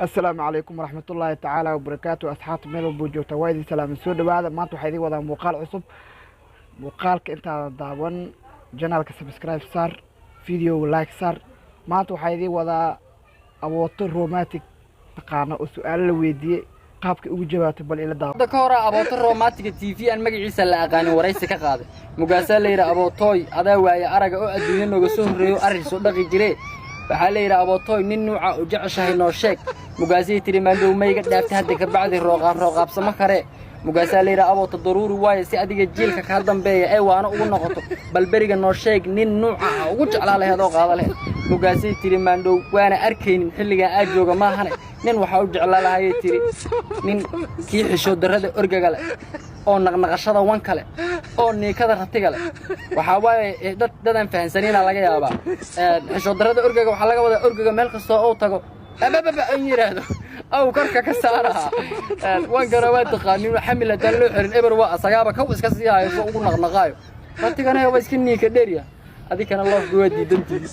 Asalaamu calaykum waraxmatullaahi tacaala wabarakaatu. Asxaabta meel walbuu joogta, waa idin salaamay, soo dhawaada. Maanta waxaa idin wadaa muuqaal cusub. Muuqaalka intaadan daawan, channelka subscribe saar, videoga like saar. Maanta waxaa idin wadaa abooto romantic taqaana oo su-aalo la weydiiyey, qaabka ugu jawaabtay. Bal ila daawo. Hadda ka hore abooto romanticga TV aan magaciisa la aqaanin waraysi ka qaaday. Mugaasaa la yidhi, "Abootooy, adaa waaye araga oo adduunya nooga soo horreeyo, arrin soo dhaqi jiree." Waxaa la yidhi, "Abootooy, nin nuuca u jeceshahay noo sheeg." Mugaasay tidhi, "Maandhow mayga dhaaftay, hadda ka bacdi rooqaab rooqaabsamo karee." Mugaasaa la yidhi, "Aboota, daruuri waaye si adiga jiilka kaa dambeeya ee waana ugu noqoto, bal beriga noo sheeg nin nuuca ah ugu jeclaa laheed oo qaada laheed." Mugaasay tidhi, "Maandhow waana arkaynin xilligan aad jooga maahane, nin waxaa u jeclaa lahayay," tidhi, "nin kii xishood darrada orgaga leh oo naqnaqashada wanka leh oo niikada ratiga leh." Waxaa waaye dad dadaan fahansanina laga yaabaa. Xishood darrada orgaga waxaa laga wadaa orgaga meel kastoo uu tago abababa an yidhaahdo aw korka ka saaraha. Wankana waa taqaanin, xamil haddaan loo xirin eber waa asagaaba kaw iska sii hayo soo ugu naqnaqaayo. Ratigana waa iska niika dheerya. Adikana loofka waa diidantihi.